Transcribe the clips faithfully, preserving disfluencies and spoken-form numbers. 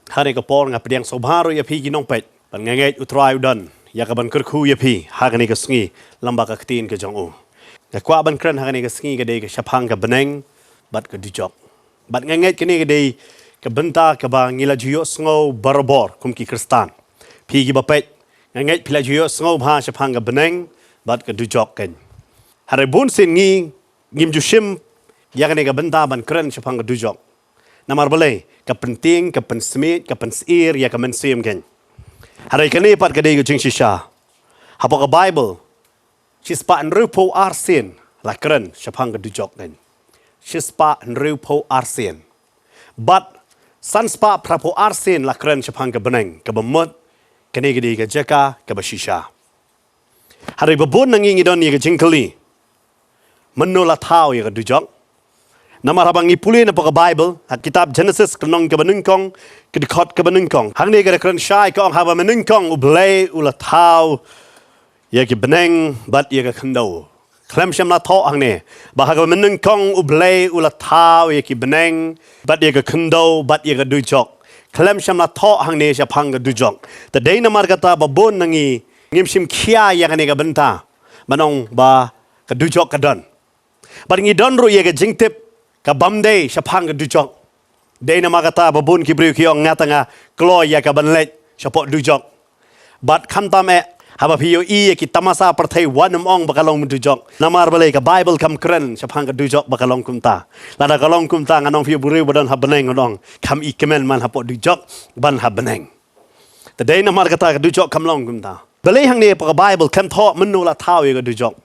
Ha kane ka por nga pdiang sngewbha ruh ïa phi ki nongpeit. Bad nga ngeit U Trai u don ïa ka ban kyrkhu ïa phi ha kane ka sngi lyngba ka ktien ka jong u. Nga kwah ban kren ha kane ka sngi ka dei ka shaphang ka bneng bad ka dujok. Bad nga ngeit kane ka dei ka bynta kaba ngi la ju ïohsngew barabor kum ki Khristan. Phi kiba peit, nga ngeit phi la ju ïohsngew bha shaphang ka bneng bad ka dujok kein. Hynrei bun sien ngi ngim ju shim ïa kane ka bynta ban kren shaphang ka dujok. Namar balei? Ka pyntieng, ka pynsmiej, ka pynsyier ïa ka mynsiem kein. Hynrei kane pat ka dei ka jingshisha. Hapoh ka Baibl, shispah hynriewphew arsien la kren shaphang ka dujok kein. Shispah hynriewphew arsien. Bad sanspah phraphew arsien la kren shaphang ka bneng, kaba mut kane ka dei ka jaka kaba shisha. Hynrei ba bun na ngi ngi don ïa ka jingkylli, mynno la thaw ïa ka dujok? Namar haba ngi pule napoh ka Baibl, ha kitab Jenesis ka lynnong kaba nyngkong, ka dkhot kaba nyngkong, hangne ka da kren shai, ka ong, ha kaba mynnyngkong U Blei u la thaw ïa ki bneng bad ïa ka khyndew. Khlem shym la thoh hangne ba ha kaba mynnyngkong U Blei u la thaw ïa ki bneng bad ïa ka khyndew bad ïa ka dujok. Khlem shym la thoh hangne shaphang ka dujok. Te dei namar kata ba bun na ngi ngim shim khia ïa kane ka bynta, ban ong ba ka dujok ka don. Bad ngi don ruh ïa ka jingtip ka bym dei shaphang ka dujok. Dei namar kata ba bun ki briew ki ong, nga te nga kloi ïa ka ban leit shapoh dujok. Bad khamtam eh, haba phi ïohi ïa ki tamasa pyrthei, wat nym ong ba ka long dujok. Namar balei? Ka Baibl kam kren shaphang ka dujok ba ka long kumta. Lada ka long kumta, ngan ong phi, u briew ba don ha bneng un ong, kam i kmen man hapoh dujok ban ha bneng. Te dei namar kata ka dujok kam long kumta. Balei hangne hapoh ka Baibl khlem thoh mynno la thaw ïa ka dujok?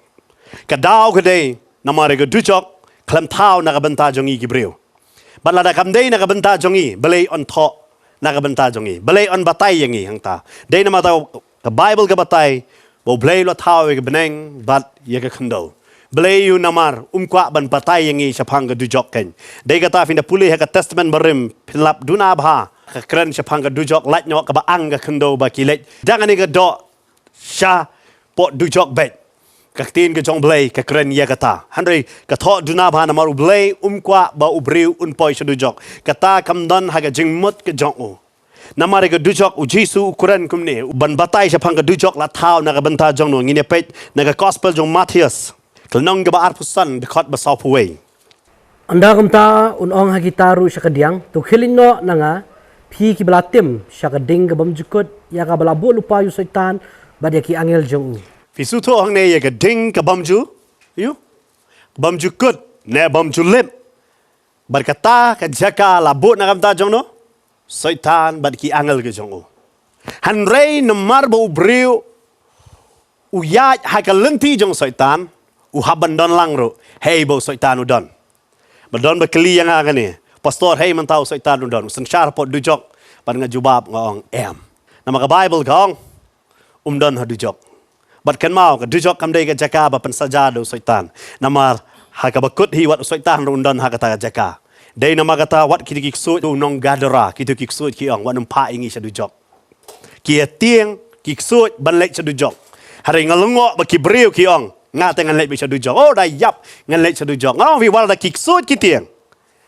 Ka daw ka dei namar ïa ka dujok khlem thaw na ka bynta jong ngi ki briew. Bad lada kam dei na ka bynta jong ngi, balei un thoh na ka bynta jong ngi? Balei un batai ïa ngi hangta? Dei namar kata ka Baibl ka batai ba U Blei u la thaw ïa ka bneng bad ïa ka khyndew. Balei? Namar um kwah ban batai ïa ngi shaphang ka dujok kein. Dei kata phin da pule ha ka Testament Barim, phin lap duna bha ka kren shaphang ka dujok, lait noh kaba ang ka khyndew ba ki leit dang ane ka doh shapoh dujok beit. Ka ktien ka jong U Blei ka kren ïa kata. Hynrei ka thoh duna bha namar U Blei um kwah ba u briew un poi sha dujok. Kata kam don ha ka jingmut ka jong u. Namar ïa ka dujok, U Jisu u kren kumne, u ban batai shaphang ka dujok la thaw na ka bynta jong no. Ngin ïa peit na ka Gospel jong u Mathaios, ka lynnong kaba arphew san, dkhot ba sawphew wei. Ynda kumta un ong ha kita ruh sha kadiang, to khie leit noh na nga, phi kiba la tim sha ka ding ka bymjukut, ïa kaba la buh lypa ïa u Soitan bad ïa ki angel jong u. Phi sngewthuh hangne ïa ka ding ka bymju, ïa, bymjukut ne bymjulip. Bad kata ka jaka la buh na ka bynta jong no? Soitan bad ki angel ki jong u. Hynrei namar ba u briew u ïaid ha ka lynti jong u Soitan, u hap ban don lang ruh hei ba u Soitan u don. Ba don ba kylli ïa nga kane, Pastor, hei mynta u Soitan u don, u synshar hapoh dujok? Bad nga jubab nga ong, em. Namar ka Baibl ka ong, um don ha dujok. Bad kynmaw, ka dujok kam dei ka jaka ba pynsaja da u Soitan. Namar ha kaba kut hi wat u Soitan ruh un don ha kata ka jaka. Dei namar kata wat kito ki ksuid u nong Gadara, kito ki ksuid ki ong, wat nym phah ïa ngi sha dujok. Ki ïa tieng ki ksuid ban leit sha dujok. Hynrei nga lyngngoh ba ki briew ki ong, nga te ngan leit beit sha dujok. Oh, da ïap, ngan leit sha dujok. Nga ong phi, wat lada ki ksuid ki tieng,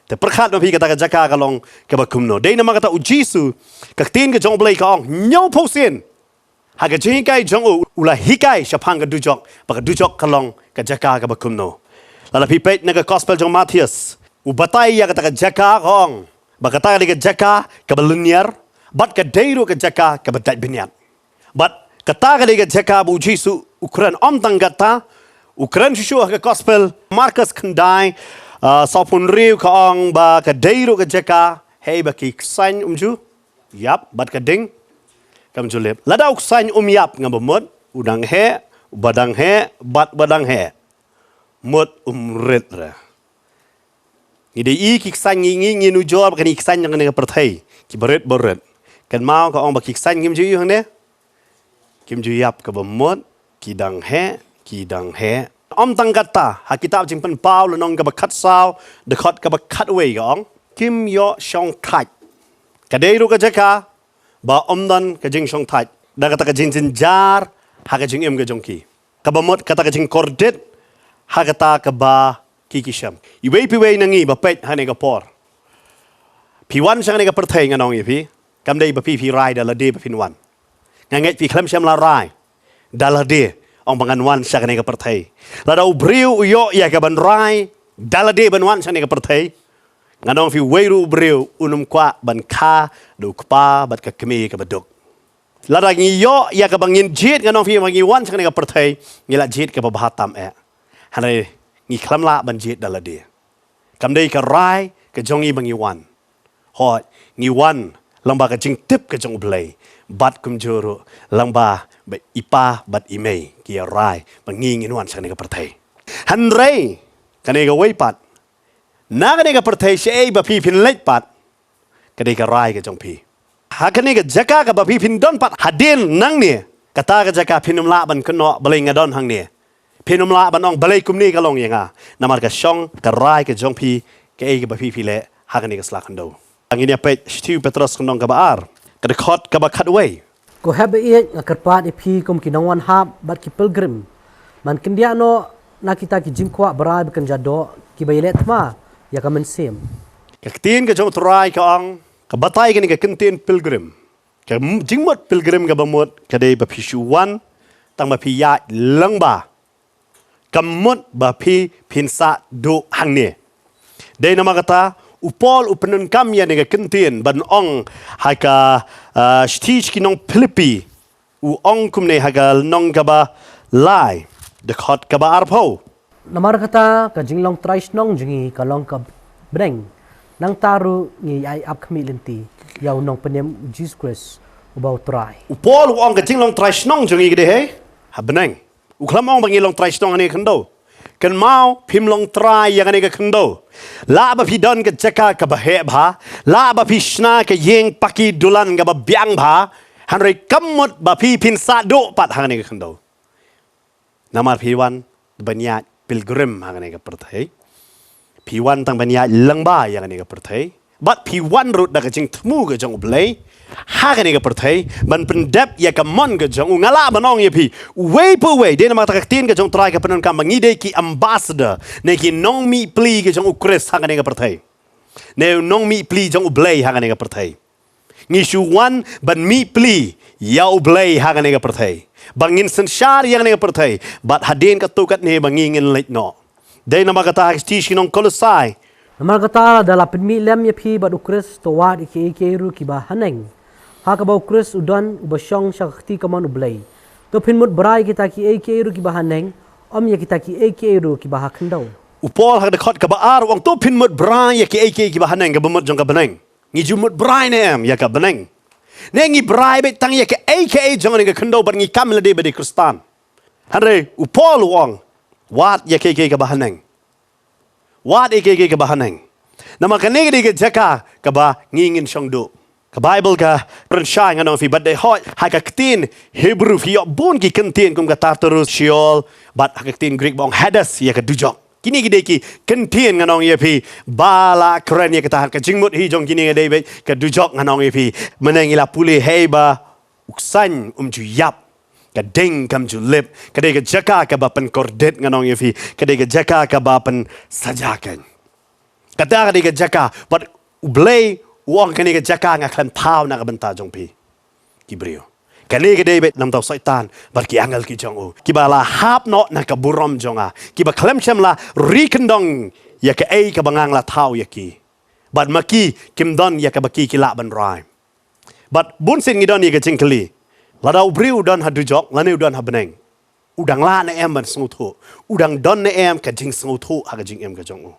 te pyrkhat ma phi kata ka jaka ka long kaba kumno. Dei namar kata U Jisu, ka ktien ka jong U Blei ka ong, hynñiewphew sien ha ka jinghikai jong u, u la hikai shaphang ka dujok, ba ka dujok ka long ka jaka kaba kumno. Lada phi peit na ka Gospel jong u Mathaios, u batai ïa kata ka jaka, ka ong ba kata ka dei ka jaka kaba lyniar, bad ka dei ruh ka jaka kaba dait bniat. Bad kata ka dei ka jaka ba U Jisu u kren. Ym tang kata, u kren shuh shuh ha ka Gospel Markos khyndai, ah, sawphew hynriew, ka ong ba ka dei ruh ka jaka hei ba ki ksaiñ um ju ïap bad ka ding kam ju lip. Lada u ksaiñ um ïap, nga ba mut u dang heh, u ba dang heh bad u ba dang heh, mut um rit re. Ngi dei i ki ksaiñ, ngi, ngi, ngi nujor ba kine ki ksaiñ jong kane ka pyrthei, ki barit barit. Kynmaw, ka ong ba ki ksaiñ kim ju ïoh hangne, kim ju ïap, kaba mut ki dang heh, ki dang heh. Ym tang kata, ha kitab Jingpynpaw lynnong kaba khatsaw, dkhot kaba khatwei, ka ong, kim ïoh shongthait. Ka dei ruh ka jaka ba ym don ka jingshongthait, da kata ka jingjynjar ha ka jingim ka jong ki, kaba mut kata ka jingkordit ha kata kaba ki ki shem. Iwei pa iwei na ngi ba peit ha kane ka por, phi wan sha kane ka pyrthei, ngan ong ïa phi, Kam dei ba phi phi rai da lade ba phin wan. Nga ngeit phi khlem shym la rai da lade, ong ba ngan wan sha kane ka pyrthei. Lada u briew u ïoh ïa ka ban rai da lade ban wan sha kane ka pyrthei, ngan ong phi, uwei ruh u briew un ym kwah ban kha da u kpa bad ka kmie kaba duk. Lada ngi ïoh ïa kaba ngin jied, ngan ong phi, ba ngi wan sha kane ka pyrthei, ngi la jied kaba bha tam eh. Hynrei ngi khlem lah ban jied da lade. Kam dei ka rai ka jong ngi ba ngi wan. Hooid, ngi wan lyngba ka jingtip ka jong U Blei, bad kumjuh ruh lyngba ba i pa bad i mei ki ïa rai ba ngi ngin wan sha kane ka pyrthei. Hynrei kane kawei pat, na kane ka pyrthei shaei ba phi phin leit pat, ka dei ka rai ka jong phi. Ha kane ka jaka kaba phi phin don pat hadien nangne, kata ka jaka phin ym lah ban kynnoh balei nga don hangne. Phin ym lah ban ong balei kumne ka long ïa nga. Namar ka shong ka rai ka jong phi, kaei kaba phi phi leh ha kane ka sla khyndew. Ngin ïa peit shithi u Petros khnong kaba ar, ka dkhot kaba khatwei. Ko hep ba ïeit, nga kyrpad ïa phi kum ki nongwan hap bad ki pilgrim, ban kyndiah noh na kita ki jingkwah ba rai ba kynja doh kiba ïaleh thma ïa ka mynsiem. Ka ktien ka jong U Trai ka ong, ka batai kane ka kyntien pilgrim. Ka m-, jingmut pilgrim kaba mut ka dei ba phi shu wan tang ba phi ïaid lyngba. Kam mut ba phi phin sah duh hangne. Dei namar kata u Paul u pyndonkam ïa kane ka kyntien ban ong ha ka, ah, shithi sha ki nong Philippi. U ong kumne ha ka lynnong kaba lai, dkhot kaba arphew. Namar kata ka jinglong trai shnong jong ngi ka long ha bneng. Nangta ruh ngi ïai ap khmih lynti ïa u nongpynim, U Jisu Khrist uba U Trai. U Paul u ong ka jinglong trai shnong jong ngi ka dei hei ha bneng. U khlem ong ba ngi long trai shnong ha kane ka khyndew. Kynmaw, phim long trai ïa kane ka khyndew. Lah ba phi don ka jaka kaba heh bha, lah ba phi shna ka ïing paki dulan kaba biang bha, hynrei kam mut ba phi phin sah duh pat ha kane ka khyndew. Namar phi wan ban ïaid pilgrim ha kane ka pyrthei. Phi wan tang ban ïaid lyngba ïa kane ka pyrthei. Bad phi wan ruh da ka jingthmu ka jong U Blei ha kane ka pyrthei, ban pyndep ïa ka mon ka jong u. Nga lah ban ong ïa phi, uwei pa uwei, dei namar kata ka ktien ka jong U Trai ka pyndonkam ba ngi dei ki ambassador, ne ki nongmihpli ka jong U Khrist ha kane ka pyrthei, ne u nongmihpli jong U Blei ha kane ka pyrthei. Ngi shu wan ban mihpli ïa U Blei ha kane ka pyrthei, ba ngin synshar ïa kane ka pyrthei, bad hadien katto katne ba ngi ngin leit noh. Dei namar kata ha ka shithi sha ki nong Kolosai. Namar kata lada la pynmih lem ïa phi bad U Khrist, to wad ïa kiei kiei ruh kiba haneng, ha kaba U Khrist u don uba shong sha ka kti kamon U Blei. To phin mut brai ïa kita kiei kiei ruh kiba haneng, ym ïa kita kiei kiei ruh kiba ha khyndew. U Paul ha ka dkhot kaba ar u ong to phin mut brai ïa kiei kiei kiba haneng, kaba mut jong ka bneng. Ngi ju mut brai ne em ïa ka bneng? Ne ngi brai beit tang ïa kaei kaei jong kane ka khyndew bad ngi kam lade ba dei Khristan? Hynrei u Paul u ong, wad ïa kaei kaei kaba haneng. Wad ïa kaei kaei kaba haneng. Namar kane ka dei ka jaka kaba ngi ngin shong duh. Ka Baibl ka pynshai, ngan ong ïa phi, bad dei hooid ha ka ktien Hebru phi ïoh bun ki kyntien kum ka Tartarus, Sheol, bad ha ka ktien Greek ba ong Hades, ïa ka dujok. Kine ki dei ki kyntien, ngan ong ïa phi, ba la kren ïa kata. Ha ka jingmut hi jong kine ka dei beit ka dujok, ngan ong ïa phi. Mynne ngi la pule hei ba u ksain um ju ïap, ka ding kam ju lip. Ka dei ka jaka kaba pynkordit, ngan ong ïa phi. Ka dei ka jaka kaba pynsaja kein. Kata ka dei ka jaka bad U Blei u ong kane ka jaka nga khlem thaw na ka bynta jong phi, ki briew. Kane ka dei beit namar u Soitan bad ki angel ki jong u, kiba la hap noh na ka burom jong nga, kiba khlem shym la ri kyndong ïa kaei kaba nga la thaw ïa ki. Bad ma ki kim don ïa kaba ki ki lah ban rai. Bad bun sien ngi don ïa ka jingkylli, lada u briew u don ha dujok lane u don ha bneng, u dang lah ne em ban sngewthuh? U dang don ne em ka jingsngewthuh ha ka jingim ka jong u?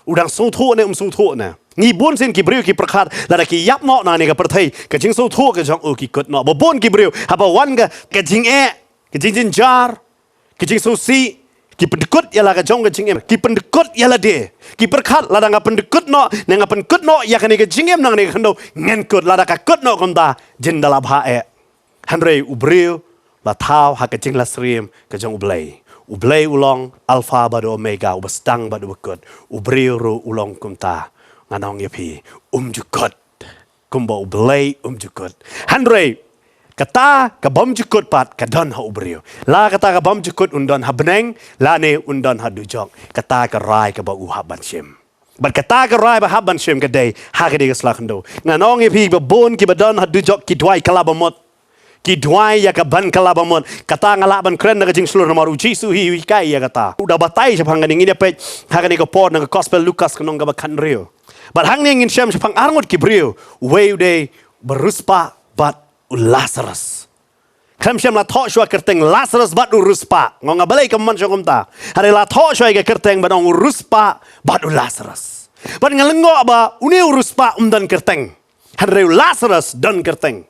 U dang sngewthuh ne um sngewthuh ne? Ngi bun sien ki briew ki pyrkhat lada ki ïap noh na kane ka pyrthei, ka jingsngewthuh ka jong u ki kut noh. Ba bun ki briew haba wan ka, ka jingeh, ka jingjynjar, ka jingsngewsih, ki pyndkut ïa la ka jong ka jingim, ki pyndkut ïa lade. Ki pyrkhat lada nga pyndkut noh ne nga pynkut noh ïa kane ka jingim na kane ka khyndew, ngan kut. Lada ka kut noh kumta, jin da la bha eh. Hynrei u briew la thaw ha ka jinglasyriem ka jong U Blei. U Blei u long Alpha bad Omega, uba sdang bad uba kut. U briew ruh u long kumta. Ngan ong ïa phi, um ju kut kumba U Blei um ju kut. Hynrei kata ka bym ju kut pat ka don ha u briew. La kata ka bym ju kut un don ha bneng, lane un don ha dujok. Kata ka rai kaba u hap ban shim. Bad kata ka rai ba hap ban shim ka dei ha ka dei ka sla khyndew. Ngan ong ïa phi ba bun kiba don ha dujok ki duwai kylla bamut. Ki duwai ïa ka ban kylla bamut. Kata nga lah ban kren na ka jingshlur namar u Jisu hi u hikai ïa kata. U da batai shaphang kane, ngin ïa peit ha kane ka por na ka gospel Lukas ka lynnong kaba khathynriew. Bad hangne ngin shem shaphang arngut ki briew. Uwei u dei u bariewspah bad u Lasarus. Khlem shym la thoh shuwa kyrteng Lasarus bad u riewspah. Nga ong balei ka mon shong kumta. Hynrei la thoh shuwa ïa ka kyrteng bad ong u riewspah bad u Lasarus. Bad nga lyngngoh ba une u riewspah um don kyrteng. Hynrei u Lasarus don kyrteng.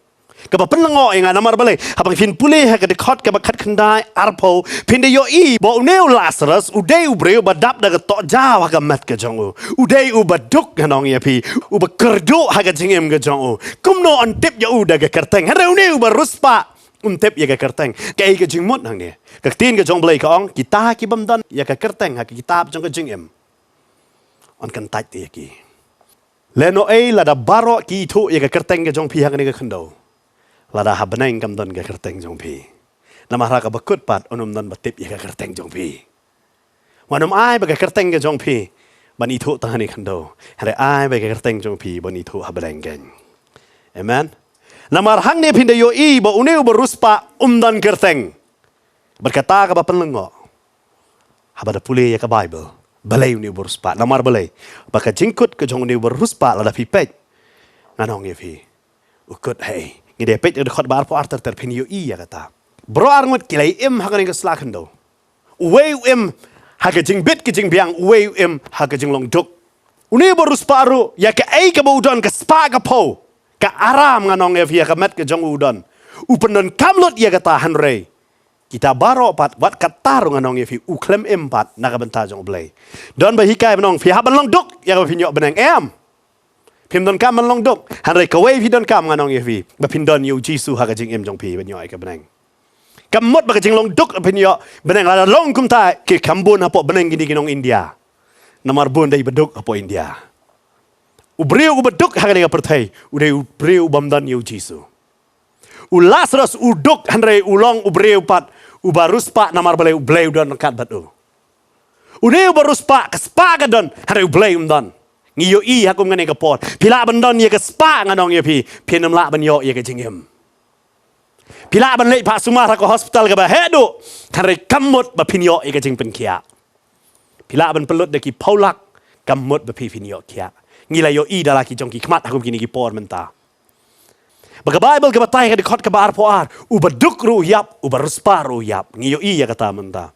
Kaba pynlyngngoh ïa nga namar balei. Haba phin pule ha ka dkhot kaba khatkhyndai arphew, phin da ïohi ba une u Lasarus u dei u briew ba dap da ka tohjaw ha ka met ka jong u. U dei u ba duk, ngan ong ïa phi. U ba kyrduh ha ka jingim ka jong u. Kumno yn tip ïa u da ka kyrteng. Hynrei une u bariewspah um tip ïa ka kyrteng. Kaei ka jingmut hangne? Ka ktien ka jong Blei ka ong, kita ki bym don ïa ka kyrteng ha ka kitab jong ka jingim, yn kyntait ïa ki. Lehnohei lada baroh ki ithuh ïa ka kyrteng ka jong phi ha kane ka khyndew, lada ha bneng kam don ka kyrteng jong phi. Namar ha kaba kut pat un ym don ba tip ïa ka kyrteng jong phi. Wat nym ai ba ka kyrteng ka jong phi ban ithuh tang ha kane ka khyndew. Hynrei ai ba ka kyrteng jong phi ban ithuh ha bneng kein. Amen. Namar hangne phin da ïohi ba une u bariewspah um don kyrteng. Bad kata kaba pynlyngngoh. Haba da pule ïa ka Baibl, balei une u bariewspah? Namar balei? Ba ka jingkut ka jong une u bariewspah lada phi peit, ngan ong ïa phi, u kut haei? Ngi dei peit ïa ka dkhot ba arphew ar ter ter, phin ïohi ïa kata. Baroh arngut ki la im ha kane ka sla khyndew. Uwei u im ha ka jingbit ka jingbiang, uwei u im ha ka jinglong duk. Une u bariewspah ruh, ïa kaei kaba u don, ka spah ka phew, ka aram, ngan ong ïa phi, ha ka met ka jong u don. U pyndonkam lut ïa kata, hynrei kita baroh pat, wat kata ruh, ngan ong ïa phi, u khlem im pat na ka bynta jong U Blei. Don ba hikai ban ong, phi hap ban long duk ïa kaba phin ïoh bneng, em? Phim donkam ban long duk. Hynrei kawei phi donkam, ngan ong ïa phi, ba phin don ïa u Jisu ha ka jingim jong phi ban ïoh ïa ka bneng. Kam mut ba ka jinglong duk phin ïoh bneng. Lada long kumta, ki kham bun hapoh bneng kine ki nong India. Namar bun dei ba duk hapoh India. U briew u ba duk ha kane ka pyrthei, u dei u briew u bym don ïa u Jisu. U Lasarus u duk, hynrei u long u briew pat u bariewspah, namar balei? U Blei u don ryngkat bad u. Une u bariewspah, ka spah ka don, hynrei U Blei um don. Ngi ïohi ha kum kane ka por. Phi lah ban don ïa ka spah, ngan ong ïa phi, phin ym lah ban ïoh ïa ka jingim. Phi lah ban leit phah sumar ha ka hospital kaba heh duh, hynrei kam mut ba phin ïoh ïa ka jingpynkhiah. Phi lah ban pynlut da ki phew lak, kam mut ba phi phin ïoh khiah. Ngi la ïohi da la ki jong ki khmat ha kum kine ki por mynta. Ba ka Baibl ka batai ha ka dkhot kaba arphew ar, u ba duk ruh u ïap, u bariewspah ruh u ïap. Ngi ïohi ïa kata mynta.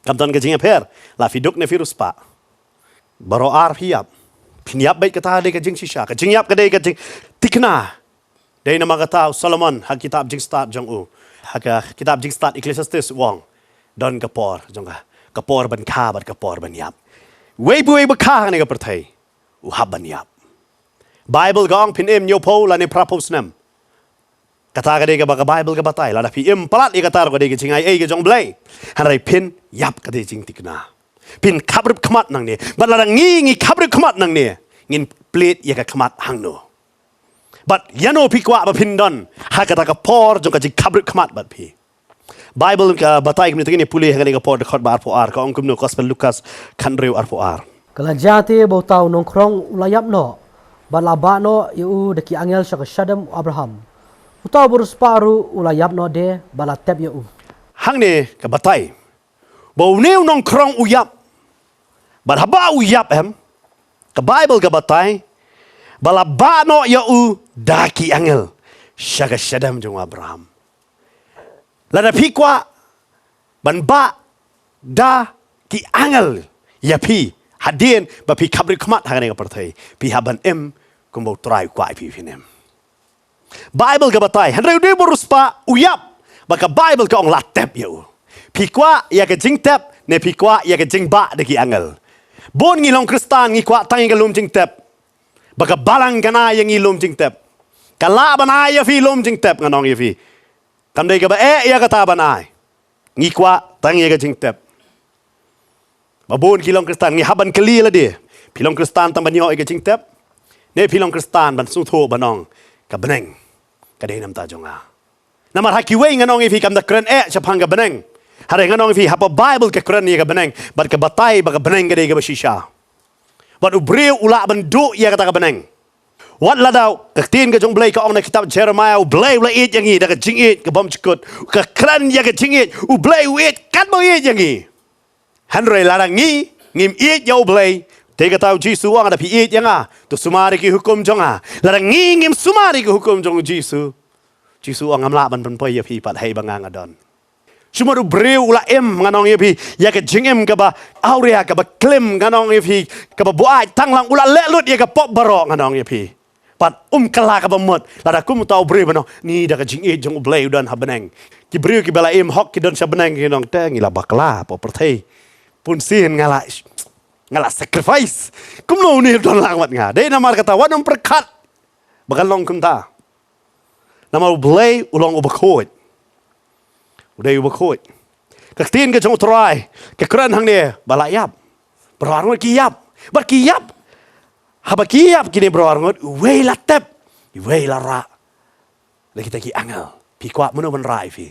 Kam don ka jingïapher, la phi duk ne phi riewspah. Baroh ar phi ïap. Phin ïap beit, kata dei ka jingshisha. Ka jingïap ka dei ka jingthikna. Dei namar kata u Solomon ha ka kitab Jingstad jong u, ha ka kitab Jingstad Ecclesiastes u ong, don ka por jong ka, ka por ban kha bad ka por ban ïap. Uwei pa uwei ba kha ha kane ka pyrthei u hap ban ïap. Baibl ka ong phin im hynñiewphew lane phraphew snem. Kata ka dei kaba ka Baibl ka batai. Lada phi im palat ïa kata ruh ka dei ka jingai ei ka jong U Blei. Hynrei phin ïap, ka dei jingthikna. Phin khaprip khmat nangne. Bad lada ngi ngi khaprip khmat nangne, ngin plie ïa ka khmat hangno? Bad ïano phi kwah ba phin don ha kata ka por jong ka jingkhaprip khmat bad phi? Baibl ka batai kumne, te ngin pule ha kane ka por, dkhot ba arphew ar, ka ong kumno, Gospel Lukas khathynriew arphew ar. Ka la jia te ba uta u nongkhrong u la ïap noh, bad la bah noh ïa u da ki angel sha ka shadem u Abraham. Uta u bariewspah ruh u la ïap noh de, bad la tep ïa u. Hangne ka batai ba une u nongkhrong u ïap. Bad haba u ïap, em, ka Baibl ka batai ba la bah noh ïa u da ki angel sha ka shadem jong u Abraham. Lada phi kwah ban bah da ki angel ïa phi hadien ba phi khaprip khmat ha kane ka pyrthei, phi hap ban im kumba U Trai u kwah ïa phi phin im. Baibl ka batai, hynrei une u bariewspah u ïap, bad ka Baibl ka ong la tep ïa u. Phi kwah ïa ka jingtep ne phi kwah ïa ka jingbah da ki angel? Bun ngi long Khristan ngi kwah tang ïa ka lum jingtep. Ba ka Balang kan ai ïa ngi lum jingtep. Ka lah ban ai ïa phi lum jingtep, ngan ong ïa phi. Kam dei kaba eh ïa kata ban ai. Ngi kwah tang ïa ka jingtep. Ba bun ki long Khristan, ngi hap ban kylli lade, phi long Khristan tang ban ïoh ïa ka jingtep, ne phi long Khristan ban sngewthuh ban ong ka bneng ka dei na bynta jong nga? Namar ha kiwei, ngan ong ïa phi, kam da kren eh shaphang ka bneng. Hynrei ngan ong ïa phi, hapoh Baibl ka kren ïa ka bneng bad ka batai ba ka bneng ka dei kaba shisha. Bad u briew u lah ban duh ïa kata ka bneng. Wat la dei, ka ktien ka jong U Blei ka ong na kitab Jeremiah, U Blei u la ïeit ïa ngi da ka jingïeit ka bym jukut. Ka kren ïa ka jingïeit, U Blei u ïeit katba u ïeit ïa ngi. Hynrei lada ngi ngim ïeit ïa U Blei, te kata U Jisu u ong, lada phi ïeit ïa nga, to sumar ïa ki hukum jong nga. Lada ngi ngim sumar ïa ki hukum jong U Jisu, Jisu u ong, ngam lah ban pynpoi ïa phi pat hei ba nga nga don. Shu mut u briew u la im, ngan ong ïa phi, ïa ka jingim kaba awria, kaba klim, ngan ong ïa phi, kaba buaid tang lang, u la leh lut ïa ka pop baroh, ngan ong ïa phi. Pat um kylla kaba mut, lada kum uta u briew ban ong, ni da ka jingïeit jong U Blei u don ha bneng. Ki briew kiba la im hok ki don sha bneng ki ong, te ngi la bakla, pop pyrthei. Pun sien nga la, nga la sacrifice. Kumno une u don lang bad nga. Dei namar kata, wat nym pyrkhat ba kan long kumta. Namar U Blei u long uba khuid. U dei uba khuid. Ka ktien ka jong U Trai ka kren hangne ba la ïap. Baroh arngut ki ïap. Bad ki ïap. Haba ki ïap kine baroh arngut, uwei la tep, uwei la rah. Da kita ki angel. Phi kwah mano ban rah ïa phi?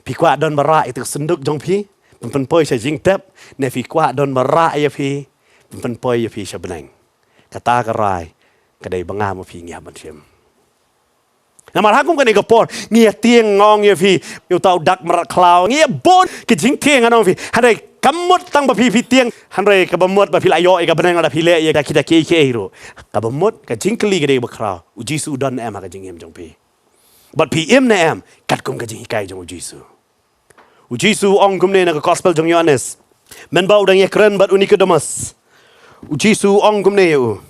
Phi kwah don ba rah ïa ka synduk jong phi, pynpoi sha jingtep, ne phi kwah don ba rah ïa phi, pynpoi ïa phi sha bneng? Kata ka rai ka dei ba nga ma phi ngi hap ban shim. Namar ha kum kane ka por ngi ïa tieng, nga ong ïa phi, ïa uta u dak mrad khlaw, ngi ïa bun ki jingtieng, nga ong ïa phi. Hynrei kam mut tang ba phi phi tieng, hynrei kaba mut ba phi la ïoh ïa ka bneng lada phi leh ïa kita kiei kiei ruh. Kaba mut ka jingkylli ka dei kaba khraw, U Jisu u don ne em ha ka jingim jong phi? Bad phi im ne em katkum ka jinghikai jong U Jisu? U Jisu u ong kumne na ka Gospel jong Ïoannis, mynba u dang ïakren bad u Nikodemus. U Jisu u ong kumne ïa u.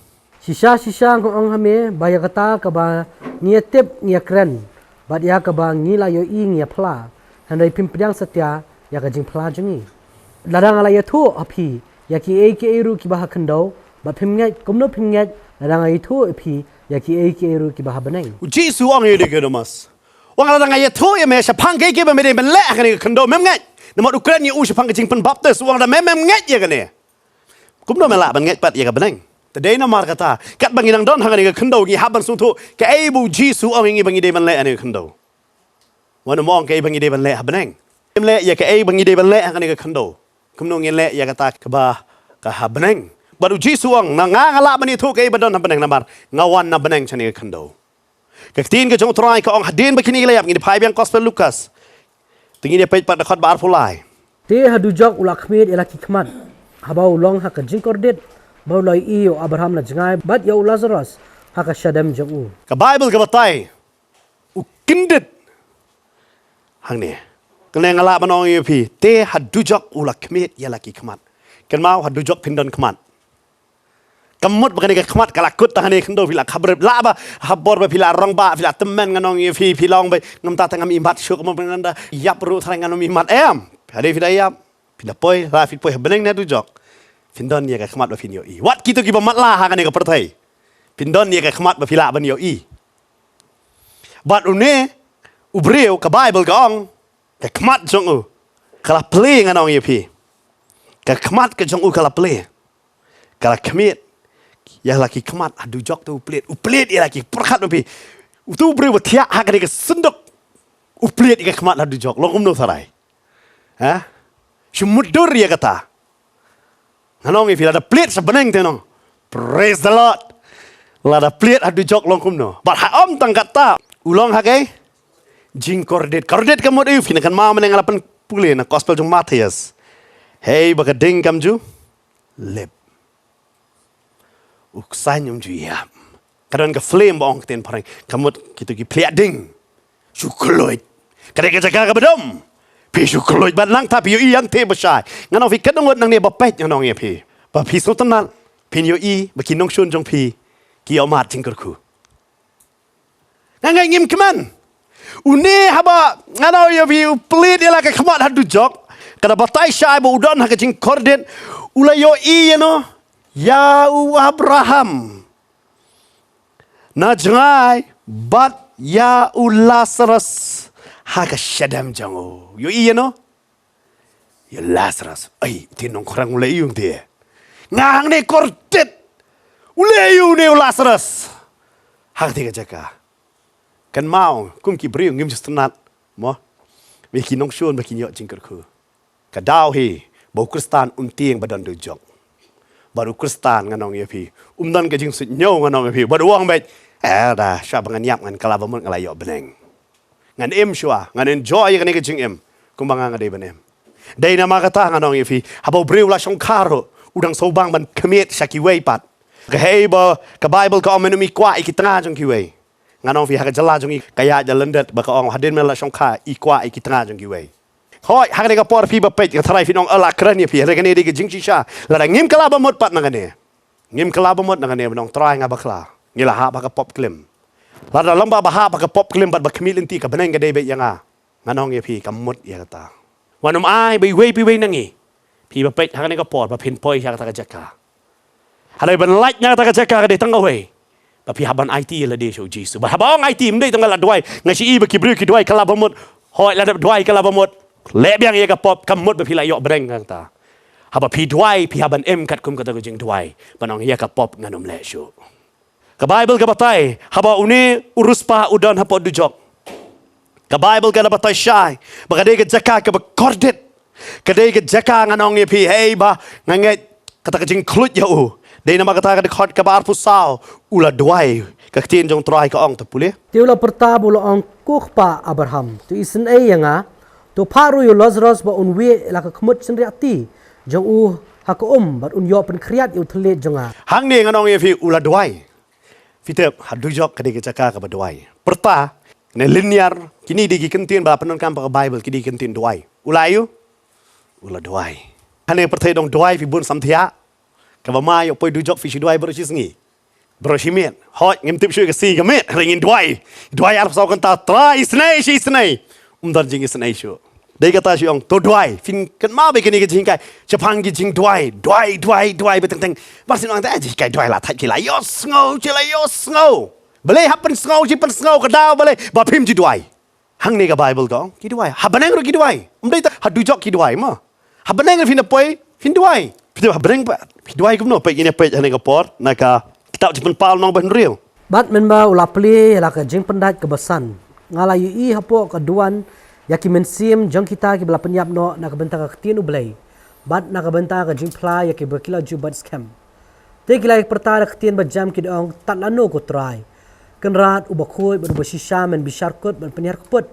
Shisha shisha nga ong ha me ba ïa kata kaba ngi ïa tip ngi ïa kren, bad ïa kaba ngi la ïohi ngi ïa phla, hynrei phim pdiang satia ïa ka jingphla jong ngi. Lada nga la ïathuh ha phi ïa kiei kiei ruh kiba ha khyndew, bad phim ngeit, kumno phim ngeit lada nga ïathuh ha phi ïa kiei kiei ruh kiba ha bneng? U Jisu u ong ïa u Nikodemus, u ong, lada nga ïathuh ïa me shaphang kiei kiei ba me dei ban leh ha kane ka khyndew, mem ngeit? Namar u kren ïa u shaphang ka jingpynbaptis, u ong, lada me mem ngeit ïa kane, kumno me lah ban ngeit pat ïa ka bneng? Te dei namar kata, katba ngi dang don ha kane ka khyndew ngi hap ban sngewthuh kaei ba U Jisu u ong ïa ngi ba ngi dei ban leh ha kane ka khyndew. Wat nym ong kaei ba ngi dei ban leh ha bneng. Ngim leh ïa kaei ba ngi dei ban leh ha kane ka khyndew, kumno ngin leh ïa kata kaba ka ha bneng? Bad U Jisu u ong, na nga nga lah ban ïathuh kaei ba don ha bneng namar nga wan na bneng shane ka khyndew. Ka ktien ka jong U Trai ka ong, hadien ba kine ki la ïap, ngin ïa phai biang Gospel Lukas. Te ngin ïa peit pat na dkhot ba arphew lai. Te ha dujok u la khmied ïa la ki khmat haba u long ha ka jingkordit, ba u la ïohi ïa u Abraham na jngai bad ïa u Lasaros ha ka shadem jong u. Ka Baibl ka batai u kyndit hangne. Kane nga lah ban ong ïa phi, te ha dujok u la khmied ïa la ki khmat. Kynmaw, ha dujok phin don khmat. Kam mut ba kane ka khmat ka la kut tang hangne khyndew phi la khabrip, lah ba ha por ba phi la rangbah, phi la tymmen, ngan ong ïa phi, phi la ong ba ngam, tang ngam imat shuh, ka mut ba ngan da ïap ruh tang ngan ym imat, em. Hadien phi da ïap, phi da poi, la phi poi ha bneng ne dujok, phin don ïa ka khmat ba phin ïohi. Wat kito kiba matlah ha kane ka pyrthei, phin don ïa ka khmat ba phi lah ban ïohi. Bad une u briew, ka Baibl ka ong, ka khmat jong u ka la plie, ngan ong ïa phi. Ka khmat ka jong u ka la plie. Ka la khmied ïa la ki khmat ha dujok, te u plied, u plied ïa la ki pyrkhat, u phi. Utu u briew ba thiah ha kane ka synduk, u plied ïa ka khmat ha dujok, long kumno tharai? Ha? Shu mutdur ïa kata. Ngan ong ïa phi, lada plied sha bneng te nong, praise the Lord. Lada plied ha dujok long kumno? Bad ha, ym tang kata, u long ha ka jingkordit. Kordit ka mut aïu? Phin kynmaw mynne nga la pynpule na Gospel jong Mathaios. Hei ba ka ding kam ju lip, u ksain um ju ïap. Ka don ka film ba ong ktien phareng, ka mut kito ki phliah ding. Shu khluid. Ka dei ka jaka kaba dum. Phi shu khluid bad nangta phi ïohi ïa ka thep ba shai. Ngan ong phi, katno ngut nangne ba peit, ngan ong ïa phi, ba phi sngewtynnat phin ïohi ba ki nongshun jong phi ki ïohmad jingkyrkhu. Nga ngeit ngim kmen. Une haba, ngan ong ïa phi, u plied ïa la ka khmat ha dujok, ka da batai shai ba u don ha ka jingkordit. U la ïohi ïa no? Ïa u Abraham na jngai bad ïa u Lasaros ha ka shadem jong u. Ïohi ïa no? Ïa u Lasaros. Ai, te nongkhrang u leh aïu te? Nga hangne kordit. U leh aïu une u Lasaros ha kata ka jaka? Kynmaw, kum ki briew ngim ju sngewtynnat mo, ba ki nongshun ba kin ïoh jingkyrkhu. Ka daw hi ba u Khristan un tieng ba don dujok. Bad u Khristan ngan ong ïa phi, um don ka jingsuidñiew ngan ong ïa phi. Bad u ong beit, eh da, shwa ba ngan ïap ngan kylla ba mut nga la ïoh bneng. Ngan im shwa, ngan enjoy ïa kane ka jingim kumba nga nga dei ban im. Dei namar kata ngan ong ïa phi, haba u briew u la shongkha ruh, u dang sngewbang ban khmied sha kiwei pat. Ka hei ba ka Baibl ka ong men ym kwah ïa ki tnga jong kiwei. Ngan ong phi ha ka jylla jong ngi ka ïaid da lyndet ba ka ong hadien men la shongkha kwah ïa ki tnga jong kiwei. Hooid, ha kane ka por phi ba peit nga tharai phin ong ala kren ïa phi, hynrei kane dei ka jingshisha. Lada ngim kylla ba mut pat na kane, ngim kylla ba mut na kane, ban ong Trai nga bakla, ngi la hap ha ka pop klim. Lada lem ba ba hap ha ka pop klim bad ba khmih lynti, ka bneng ka dei beit ïa nga. Ngan ong ïa phi, kam mut ïa kata. Wat nym ai ba iwei pa iwei na ngi, phi ba peit ha kane ka por, ba phin poi ha kata ka jaka. Hynrei ban lait na kata ka jaka ka dei tang kawei, ba phi hap ban aiti ïa lade sha u Jisu. Bad haba ong aiti, ym dei tang la duwai. Nga sngewthuh ba ki briew ki duwai kylla ba mut. Hooid, lada duwai kylla ba mut, leh biang ïa ka pop, kam mut ba phi la ïoh bneng kata. Haba phi duwai, phi hap ban im katkum kata ka jingduwai, ban ong ïa ka pop ngan ym leh shuh. Ka Baibl ka batai, haba une u riewspah u don hapoh dujok, ka Baibl ka la batai shai ba ka dei ka jaka kaba kordit. Ka dei ka jaka, ngan ong ïa phi, hei ba nga ngeit kata ka jingkhluit ïa u. Dei namar kata ka dkhot kaba arphew saw, u la duwai. Ka ktien jong u Trai ka ong, to pule. Te u la pyrta bad u la ong, ko kpa Abraham, to isynei ïa nga, to phah ruh ïa u Lasaros ba un wieh la ka khmut shynriahti jong u ha ka um, bad un ïoh pynkhriat ïa u thylliej jong nga. Hangne ngan ong ïa phi, u la duwai. Phi tip, ha dujok ka dei ka jaka kaba duwai. Pyrta, ne linear, kine dei ki kyntien ba la pyndonkam ha ka Baibl, ki dei ki kyntien duwai. U la ïoh, u la duwai. Hangne pyrthei dang duwai, phi bun samthiah. Kaba ma ïoh poi dujok phi shu duwai baroh shi sngi, baroh shi miet. Hooid, ngim tip shuh ka sngi ka miet, hynrei ngin duwai. Duwai arphew saw kynta, Trai isynei, shi isynei. Ym don jingisynei shuh. Dei kata shu ong, to duwai. Phin kynmaw beit kane ka jinghikai shaphang ki jingduwai. Duwai, duwai, duwai, beit teng teng. Ba shu ong te, eh, jinghikai duwai la thait, ki la ïohsngew, ki la ïohsngew. Balei hap pynsngew, shi pynsngew ka daw, balei ba phim ju duwai. Hangne ka Baibl ka ong, ki duwai. Ha bneng ruh ki duwai. Ym dei tang ha dujok ki duwai mo. Ha bneng ruh phin da poi, phin duwai. Phi tip ha bneng pat phi duwai kumno, peit ïa kane, peit hangne ka por na ka kitab Jingpynpaw lynnong ba hynriew. Bad mynba u la plie ïa la ka jingpyndait kaba san, nga la ïohi hapoh ka duwan ïa ki mynsiem jong kita kiba la pynïap noh na ka bynta ka ktien U Blei, bad na ka bynta ka jingphla ïa kiba ki la ju bat skhem. Te ki la ïa pyrta da ka ktien ba jam, ki da ong, tad lano ko Trai, Kynrad uba khuid bad uba shisha, men bishar kut bad pynhiar kput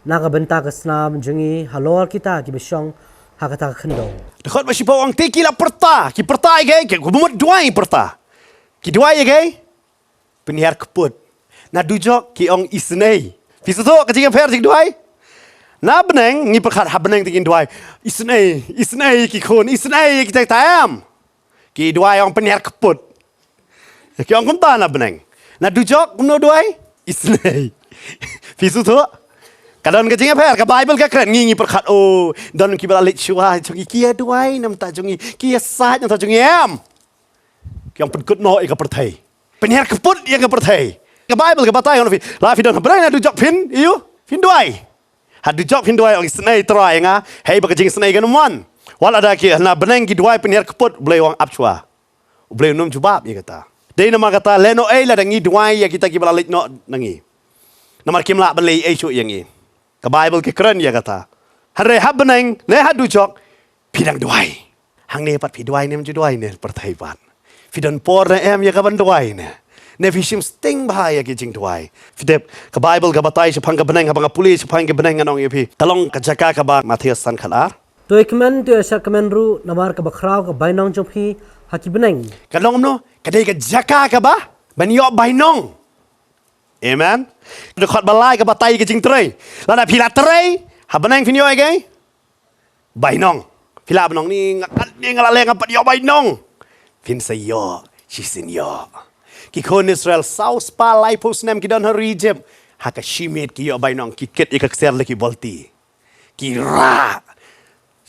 na ka bynta ka snam jong ngi halor kita kiba shong ha kata ka khyndew? Dkhot ba shiphew ong, te ki la pyrta, ki pyrta ïa kaei, ki, kumno duwai pyrta? Ki duwai ïa kaei? Pynhiar kput. Na dujok ki ong isynei. Phi sngewthuh ka jingïapher jingduwai? Na bneng ngi pyrkhat ha bneng te ngin duwai, isynei, isynei ki khun, isynei kita, kita, em. Ki duwai ong pynhiar kput. Ki ong kumta na bneng. Na dujok kumno duwai? Isynei. Phi sngewthuh? Ka don ka jingïapher, ka Baibl ka kren, ngi ngi pyrkhat, oh, don kiba la leit shuwa jong ngi, ki ïa duwai na bynta jong ngi, ki ïa said na bynta jong ngi, em. Ki ong pynkut noh ïa ka pyrthei, pynhiar kput ïa ka pyrthei. Ka Baibl ka batai ong, phi, la phi don ha bneng, na dujok phin, ïoh, phin duwai. Ha dujok phin duwai ong isynei Trai ïa nga, hei ba ka jingisynei kan ym wan. Wat lada ki na bneng ki duwai pynhiar kput, U Blei u ong ap shuwa. U Blei um jubab ïa kata. Dei namar kata, lehnohei lada ngi duwai ïa kita kiba la leit noh na ngi, namar kim lah ban leh ei shuh ïa ngi. Ka Baibl ka kren ïa kata. Hynrei ha bneng ne ha dujok, phi dang duwai. Hangne pat phi duwai ne em ju duwai ne pyrthei pat? Phi don por ne em ïa ka ban duwai ne? Ne phi shim sting bha ïa ki jingduwai? Phi tip, ka Baibl ka batai shaphang ka bneng, haba nga pule shaphang ka bneng, ngan ong ïa phi, ka long ka jaka kaba, Mathaios san khat ar. To ïa kmen, to ïa shad kmen ruh, namar kaba khraw ka bainong jong phi ha ki bneng. Ka long kumno? Ka dei ka jaka kaba ban ïoh bainong. Amen. Dkhot ba lai ka batai ka jingtrei. Lada phi la trei, ha bneng phin ïoh ïa kaei? Bainong. Phi lah ban ong, ni nga kat, ni nga la leh, nga pat ïoh bainong. Phin sa ïoh, shisien ïoh. Ki khun Israel saw spah laiphew snem ki don ha ri Egypt, ha ka shi miet ki ïoh bainong, ki kit ïa ka ksiar da ki bolti. Ki rah.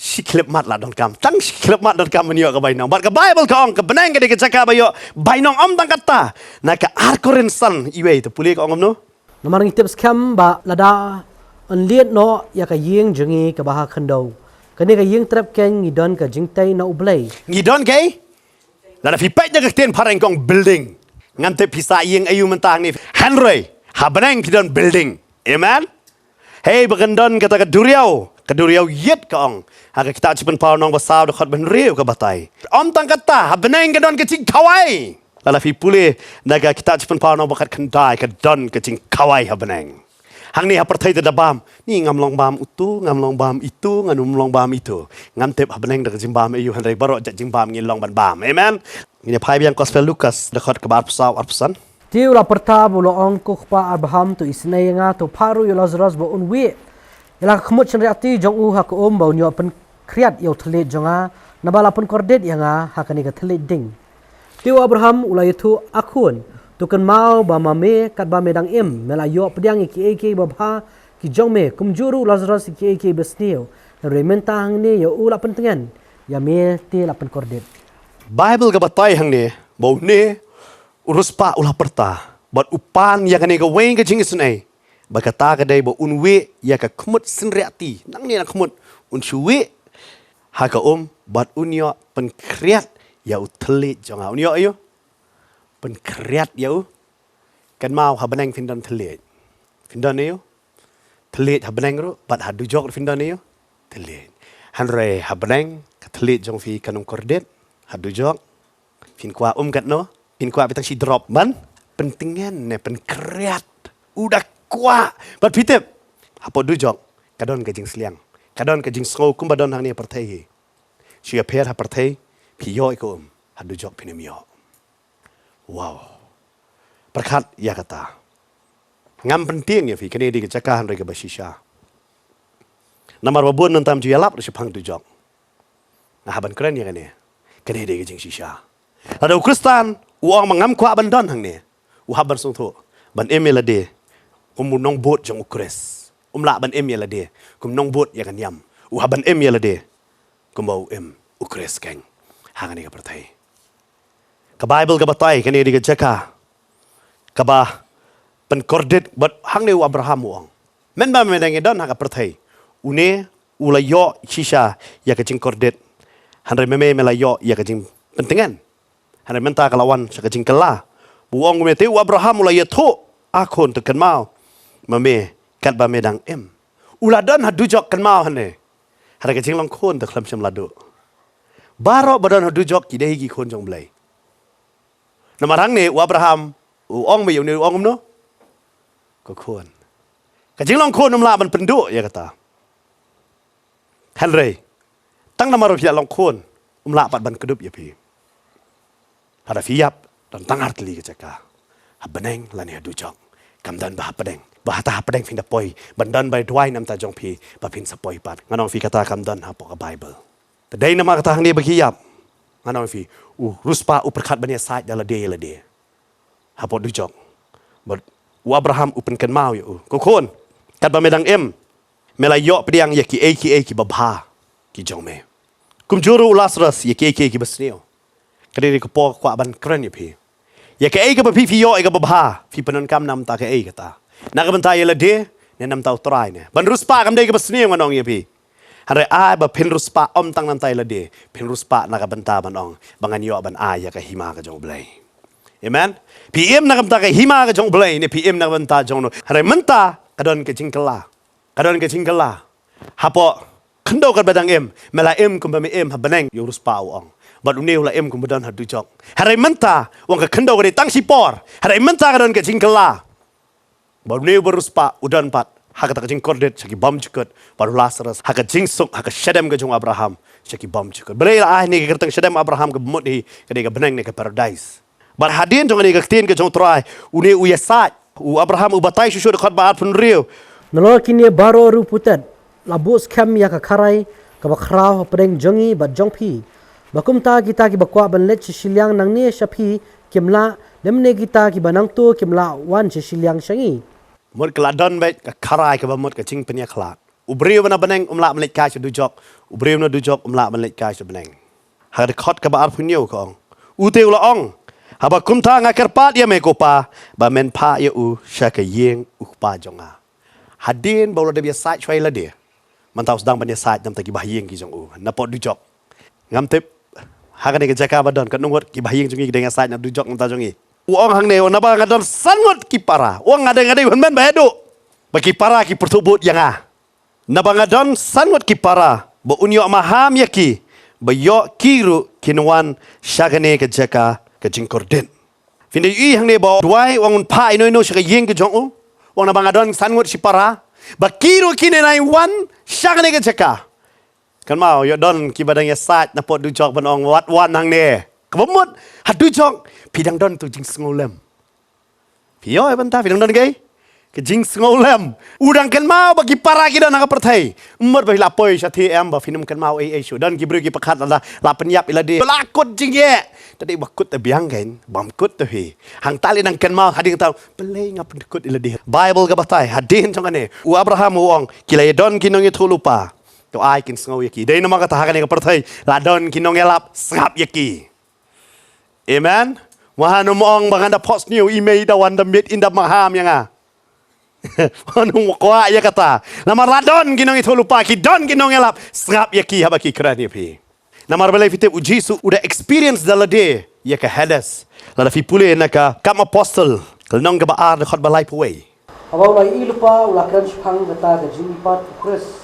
Shi khyllipmat la donkam, tang shi khyllipmat donkam ban ïoh ka bainong. Bad ka Baibl ka ong ka bneng ka dei ka jaka ba ïoh bainong. Ym tang kata, na ka ar Korinth san, iwei, to pule ka ong kumno? Namar ngi tip skhem ba lada yn lied noh ïa ka ïing jong ngi kaba ha khyndew, kane ka ïing trep keiñ, ngi don ka jingtei na U Blei. Ngi don kaei? Lada phi peit na ka ktien phareng ka ong building. Ngam tip phi sah ïing aïu mynta hangne, hynrei ha bneng phi don building. Amen. Hei ba kan don kata ka duriaw, Ka duriaw ïit ka ong ha ka kitab Jingpynpaw Nongbah saw dkhot ba hynriew ka batai. Ym tang kata, ha bneng ka don ka jingkhawai. Lada phi pule na ka kitab Jingpynpaw Nongbah khatkhyndai ka don ka jingkhawai ha bneng. Hangne ha pyrthei te da bam, ni ngam long bam utu, ngam long bam itu, ngan ym long bam itu. Ngam tip ha bneng da ka jingbam aïu, hynrei baroh jait jingbam ngin long ban bam. Amen. Ngin ïa phai biang Gospel Lukas dkhot kaba arphew saw, arphew san. Te u la pyrta bad u la ong, Ko Kpa Abraham, to isynei ïa nga, to phah ruh ïa u Lasaros ba un wieh ïa la ka khmut shynriahti jong u ha ka um, ba un ïoh pynkhriat ïa u thylliej jong nga, naba la pynkordit ïa nga ha kane ka thylliej ding. Te u Abraham u la ïathuh, A khun, to kynmaw ba ma me katba me dang im, me la ïoh pdiang ïa kiei kiei babha ki jong me, kumjuh ruh u Lasaros ïa kiei kiei basniew. Hynrei mynta hangne ïa u la pyntngen, ïa me te la pynkordit. Baibl ka batai hangne ba une u riewspah u la pyrta bad u pan ïa kane kawei ka jingisynei, ba kata ka dei ba un wieh ïa ka khmut shynriahti, nangne na khmut, un shu wieh ha ka um bad un ïoh pynkhriat ïa u thylliej jong nga. Un ïoh aïu? Pynkhriat ïa u. Kynmaw, ha bneng phin don thylliej. Phin don aïu? Thylliej ha bneng ruh, bad ha dujok ruh phin don aïu? Thylliej. Hynrei ha bneng ka thylliej jong phi kan ym kordit, ha dujok phin kwah um katno, phin kwah phi tang shi drop ban pyntngen ne pynkriat. U da kwah. Bad phi tip, hapoh dujok ka don ka jingsliang, ka don ka jingsngew kumba don hangne ha pyrthei hi. Shu ïapher ha pyrthei, phi ïoh ïa ka um, ha dujok phin ym ïoh. Wow. Pyrkhat ïa kata. Ngam pyntieng ïa phi, kane dei ka jaka hynrei kaba shisha. Namar ba bun nangta ym ju ïalap ruh shaphang dujok. Nga hap ban kren ïa kane. Kane dei ka jingshisha. Lada u Khristan u ong ba ngam kwah ban don hangne, u hap ban sngewthuh ban im ïa lade kum u nongbud jong u Khrist. Um lah ban im ïa lade kum nongbud ïa ka niam. U hap ban im ïa lade kumba u im u Khrist keiñ ha kane ka pyrthei. Ka Baibl ka batai kane dei ka jaka kaba pynkordit, bad hangne u Abraham u ong, mynba me dang ïadon ha ka pyrthei, une u la ïoh shisha ïa ka jingkordit, hynrei ma me me la ïoh ïa ka jingpyntngen. Hynrei mynta ka la wan sha ka jingkylla. Ba u ong kumne, te u Abraham u la ïathuh, A khun, to kynmaw, ma me katba me dang im. U la don ha dujok, kynmaw hangne. Hynrei ka jinglong khun te khlem shym la duh. Baroh ba don ha dujok ki dei ki khun jong u Blei. Namar hangne u Abraham u ong ma ïa une, u ong kumno? Ko khun. Ka jinglong khun um lah ban pynduh ïa kata. Hynrei tang namar ba phi la long khun, um lah pat ban kdup ïa phi. Lada phi ïap, don tang artylli ka jaka, ha bneng lane ha dujok. Kam don ba hapdeng, ba hata hapdeng phin da poi ban don ba duwai na ka bynta jong phi, ba phin sa poi pat. Ngan ong ïa phi, kata kam don hapoh ka Baibl. Te dei namar kata hangne ba ki ïap. Ngan ong ïa phi, u riewspah u pyrkhat ban ïasaid da lade ïa lade hapoh dujok. Bad u Abraham u pynkynmaw ïa u, Ko khun, katba me dang im, me la ïoh pdiang ïa kiei kiei kiba bha ki jong me, kumjuh ruh u Lasaros ïa kiei kiei kiba sniew. Ka dei ka por kwah ban kren ïa phi. Ïa kaei kaba phi, phi ïoh ïa kaba bha, phi pyndonkam na ka bynta kaei kata? Na ka bynta ïa lade ne na ka bynta u Trai ne? Ban riewspah kam dei kaba sniew, ngan ong ïa phi. Hynrei ai ba phin riewspah ym tang na ka bynta ïa lade, phin riewspah na ka bynta ban ong ba ngan ïoh ban ai ïa ka hima ka jong u Blei. Amen. Phi im na ka bynta ka hima ka jong u Blei ne phi im na ka bynta jong no? Hynrei mynta ka don ka jingkylla. Ka don ka jingkylla. Hapoh khyndew katba dang im, me la im kumba me im ha bneng, ïa u riewspah u ong. Bad une u la im kumba don ha dujok. Hynrei mynta, u ong ka khyndew ka dei tang shipor. Hynrei mynta ka don ka jingkylla. Bad une u riewspah u don pat ha kata ka jingkordit sha ki bymjukut, bad u Lasaros ha ka jingsuk, ha ka shadem ka jong u Abraham sha ki bymjukut. Balei la ai hangne ka kyrteng shadem Abraham, kaba mut hi ka dei ka bneng ne ka paradais. Bad hadien jong kane ka ktien ka jong u Trai, une u ïasaid, u Abraham u batai shuh shuh, dkhot ba arphew hynriew. Nalor kine baroh ruh putet, la buh skhem ïa ka kharai kaba khraw hapdeng jong ngi bad jong phi. Ba kumta kita kiba kwah ban leit sha shiliang nangne sha phi kim lah, lymne kita kiba nangto kim lah wan sha shiliang sha ngi. Mut ka la don beit ka kharai kaba mut ka jingpynïakhlad. U briew uba na bneng um lah ban leit kai sha dujok, u briew na dujok um lah ban leit kai sha bneng. Ha ka dkhot kaba arphew hynñiew ka ong, u te u la ong, haba kumta nga kyrpad ïa me ko Pa, ba men phah ïa u sha ka ïing u Kpa jong nga. Hadien ba u la dep ïasaid shuwa ïa lade, mynta u sdang ban ïasaid na ka bynta ki bahaïing ki jong u na pdeng dujok. Ngam tip ha kane ka jaka ba don katno ngut ki bahaïing jong ngi ki dang ïasaid na dujok na ka bynta jong ngi. U ong hangne, u ong, naba nga don san ngut ki para. U ong, nga dei, nga dei u hynmen ba haduh ba ki para ki pyrthuh bud ïa nga. Naba nga don san ngut ki para, ba un ïoh maham ïa ki, ba ïoh ki ruh kin wan sha kane ka jaka ka jingkordit. Phin da ïohi hangne ba u Dwight u ong un phah ino ino sha ka ïing ka jong u. U ong naba nga don san ngut shipara, ba ki ruh kin nang wan sha kane ka jaka. Kynmaw, ïoh don kiba dang ïasaid na pud dujok ban ong wat wan hangne. Kaba mut ha dujok phi dang don tu jingsngewlem. Phi ïoh, eh, bynta phi dang don kaei? Ka jingsngewlem. U dang kynmaw ba ki para ki don ha ka pyrthei. Mut ba phi la poi sha thiah em ba phin ym kynmaw ei ei shuh. Don ki briew ki pyrkhat la, la pynïap ïa lade, la kut jingeh. Te dei ba kut te biang kein, bym kut te phi. Hangta lei dang kynmaw hadien tang, balei nga pynkut ïa lade. Baibl ka batai hadien jong kane, u Abraham u ong, ki la ïa don ki nongïathuhlypa, to ai kin sngew ïa ki. Dei namar kata ha kane ka pyrthei la don ki nongïalap, sngap ïa ki. Amen. Wat nym ong ba ngan da phohsniew, i mei da wan da miet in da maham ïa nga. Wat nym kwah ïa kata. Namar la don ki nongïathuhlypa, ki don ki nongïalap, sngap ïa ki haba ki kren ïa phi. Namar balei phi tip, u Jisu u da experience da lade ïa ka Hades. Lada phi pule na ka Kam Apostol, ka lynnong kaba ar, dkhot ba laiphew wei. Haba u la ïohi lypa u la kren shaphang kata ka jingmihpat u Khrist,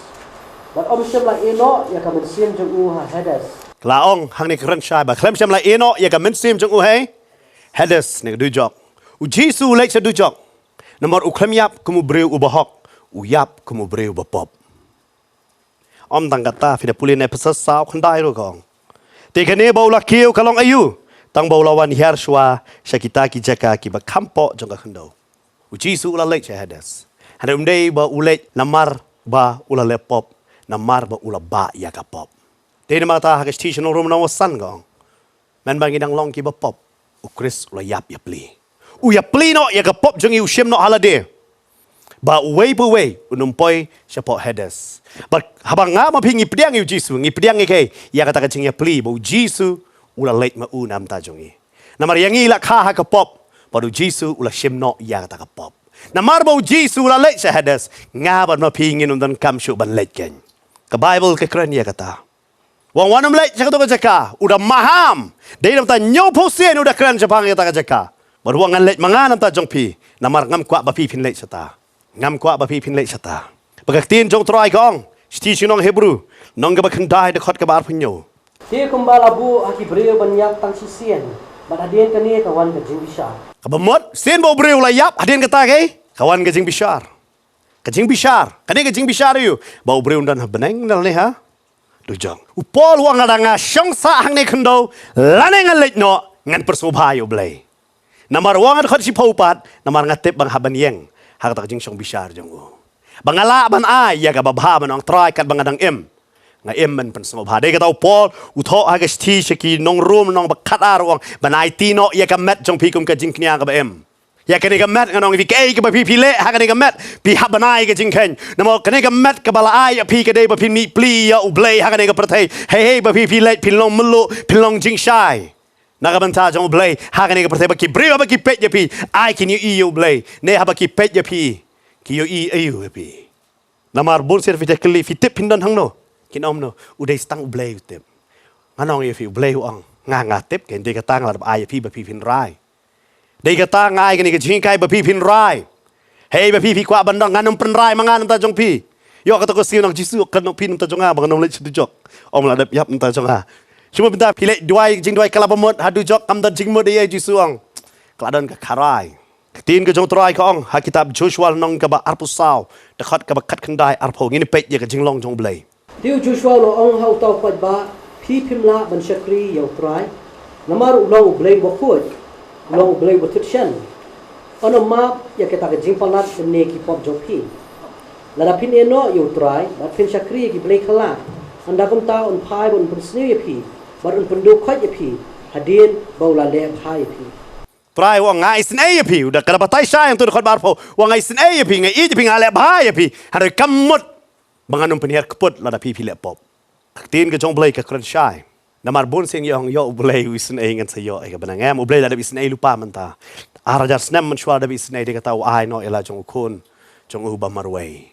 bad um shym la ïehnoh ïa ka mynsiem jong u ha Hades. Ka la ong hangne ka kren shai ba khlem shym la ïehnoh ïa ka mynsiem jong u ha Hades, ne ka dujok. U Jisu u leit sha dujok. Namar u khlem ïap kum u briew uba hok, u ïap kum u briew uba pop. Ym tang kata, phi da pule na Ephesos saw khyndai ruh ka ong. Te kane ba u la kiew ka long aïu? Tang ba u la wan hiar shuwa sha kita ki jaka kiba kham pop jong ka khyndew. U Jisu u la leit sha Hades. Hynrei ym dei ba u leit namar ba u la leh pop, namar ba u la bah ïa ka pop. Te namar kata ha ka shithi sha ki nong Rom lynnong ba san ka ong, mynba ngi dang long kiba pop, u Khrist u la ïap ïapli. U ïapli noh ïa ka pop jong ngi, u shim noh ha lade. Ba uwei pa uwei un ym poi shapoh Hades. Bad haba nga ma phi ngi pdiang ïa u Jisu, ngi pdiang ïa kaei? Ïa kata ka jingïapli ba u Jisu u la leit ma u na ka bynta jong ngi. Namar ïa ngi la kha ha ka pop, bad u Jisu u la shim noh ïa kata ka pop. Namar ba u Jisu u la leit sha Hades, nga bad ma phi ngin ym donkam shuh ban leit kein. Ka Baibl ka kren ïa kata. U ong wat nym leit sha kato ka jaka, u da maham. Dei na ka bynta hynñiewphew sien u da kren shaphang kata ka jaka. Bad u ong ngan leit ma nga na ka bynta jong phi, namar ngam kwah ba phi phin leit shata. Ngam kwah ba phi phin leit shata. Bad ka ktien jong u Trai ka ong, shithi sha ki nong Hebru, lynnong kaba khyndai, dkhot kaba arphew hynñiew. Te kumba la buh ha ki briew ban ïap tang shisien, bad hadien kane ka wan ka jingbishar. Kaba mut, sien ba u briew u la ïap, hadien kata kaei? Ka wan ka jingbishar. Ka jingbishar, kane ka jingbishar aïu? Ba u briew un don ha bneng ne ha dujok. U Paul u ong lada nga shong sah hangne khyndew, lane ngan leit noh, ngan pynsngewbha ïa u Blei. Namar u ong ha dkhot shiphew pat, namar nga tip ba nga hap ban ïeng ha kata ka jingshong bishar jong u. Ba nga lah ban ai ïa kaba bha ban ong Trai katba nga dang im, nga im ban pynsngewbha. Dei kata u Paul u thoh ha ka shithi sha ki nong Rom lynnong ba khatar u ong ban aiti noh ïa ka met jong phi kum ka jingkñia kaba im. Ïa kane ka met ngan ong ïa phi, kaei kaba phi phi leh ha kane ka met, phi hap ban ai ka jingkheiñ. Namar kane ka met kaba la ai ïa phi ka dei ba phin mih pli ïa u Blei ha kane ka pyrthei. Hei hei ba phi phi leh phin long mluh, phin long jingshai na ka bynta jong u Blei ha kane ka pyrthei. Ba ki briew haba ki peit ïa phi, ai kin ïohi ïa u Blei, ne haba ki peit ïa phi, ki ïohi aïu ïa phi? Namar bun sien phi te kylli, phi tip phin don hangno? Kin ong kumno? U dei tang u Blei u tip. Ngan ong ïa phi, u Blei u ong, nga nga tip, kein dei kata nga la dep ai ïa phi ba phi phin rai. Dei kata nga ai kane ka jinghikai ba phi phin rai. Hei ba phi phi kwah ban don, ngan ym pynrai ma nga na ka bynta jong phi. Ïoh kata ka siew nong Jisu, kren noh phi na ka bynta jong nga ba ngan ym leit sha dujok. Ym lah dep ïap na ka bynta jong nga. Shu mynta phi leh duwai, jingduwai ka la bamut ha dujok, kam don jingmut ïa Jisu ong. Ka la don ka kharai. Ka ktien ka jong u Trai ka ong ha kitab Joshua lynnong kaba arphew saw, dkhot kaba khatkhyndai arphew, ngin peit ïa ka jinglong jong u Blei. Te u Joshua u la ong ha uta u paidbah, phi phim lah ban shakri ïa u Trai, namar u long u Blei uba khuid, u long u Blei uba thut shen. Un ym map ïa kata ka jingpalat lymne ki pop jong phi. Lada phin ïehnoh ïa u Trai bad phin shakri ïa ki blei khyllah, ynda kumta un phai bad un pynsniew ïa phi bad un pynduh khuid ïa phi, hadien ba u la leh bha ïa phi. Trai u ong nga isynei ïa phi, u da ka la batai shai hangto dkhot ba arphew, u ong nga isynei ïa phi, nga ïeit ïa phi, nga leh bha ïa phi. Hynrei kam mut ba ngan ym pynhiar kput lada phi phi leh pop. Ka ktien ka jong u Blei ka kren shai. Namar bun sien ngi ong ïoh u Blei u isynei ngan sa ïoh ïa ka bneng, em, u Blei la dep isynei lypa mynta. Ar hajar snem mynshuwa la dep isynei, dei kata u ai noh ïa la jong u Khun jong u ba marwei.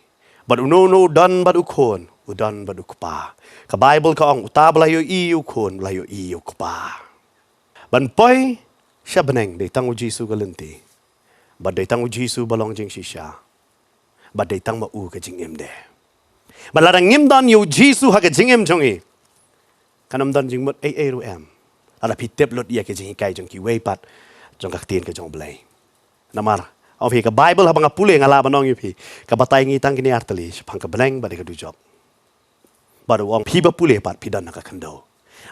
Bad uno uno u don bad u Khun, u don bad u Kpa. Ka Baibl ka ong uta ba la ïohi ïa u Khun, la ïohi ïa u Kpa. Ban poi sha bneng dei tang u Jisu ka lynti. Bad dei tang u Jisu ba long jingshisha. Bad dei tang ma u ka jingim de. Bad lada ngim don ïa u Jisu ha ka jingim jong ngi, kan ym don jingmut ei ei ruh em. Lada phi tip lut ïa ka jinghikai jong kiwei pat jong ka ktien ka jong U Blei. Namar, ong phi, ka Bible haba nga pule nga lah ban ong ïa phi, ka batai ngi tang kine ar tylli, shaphang ka bneng bad ka dujok. Bad u ong phi ba pule pat phi don ha ka khyndew.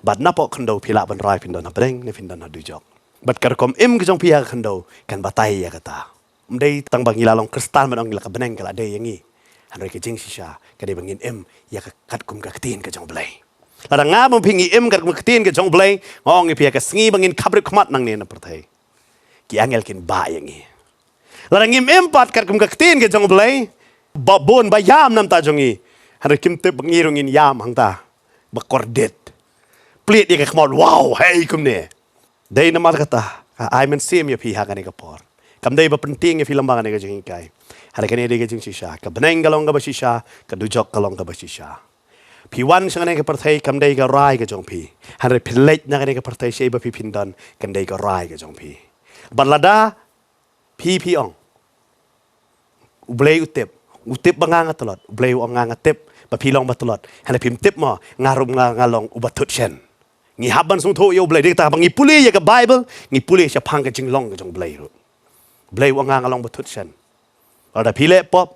Bad napoh khyndew phi lah ban rai phin don ha bneng ne phin don ha dujok. Bad ka rukom im ka jong phi ha ka khyndew kan batai ïa kata. Ym dei tang ba ngi la long Khristan ban ong ngi la ka bneng ka la dei ïa ngi. Hynrei ka jingshisha ka dei ba ngin im ïa ka katkum ka ktien ka jong U Blei. Lada nga bad phi ngi im katkum ka ktien ka jong U Blei, nga ong ïa phi ha ka sngi ba ngin khapbrip khmat nangne na pyrthei, ki angel kin bah ïa ngi. Lada ngim im pat katkum ka ktien ka jong U Blei, ba bun ba ïam namar ta jong ngi. Hynrei kim tip ba ngi ruh ngin ïam hangta, ba kordit. Plied ïa ka khmat, wow, hei kumne. Dei namar kata ka ai mynsiem ïa phi ha kane ka por. Kam dei ba pyntieng ïa phi lyngba kane ka jinghikai. Hynrei kane dei ka jingshisha. Ka bneng ka long kaba shisha, ka dujok ka long kaba shisha. Phi wan sha kane ka pyrthei kam dei ka rai ka jong phi. Hynrei phi leit na kane ka pyrthei shaei ba phi phin don, kan dei ka rai ka jong phi. Bad lada phi phi ong, U Blei u tip, u tip ba nga nga tlot, U Blei u ong nga nga tip ba phi long ba tlot. Hynrei phim tip mo, nga ruh nga nga long uba thut shen. Ngi hap ban sngewthuh ïa U Blei, dei kata ba ngi pule ïa ka Bible, ngi pule shaphang ka jinglong ka jong U Blei ruh. U Blei u ong nga nga long ba thut shen. Lada phi leh pop,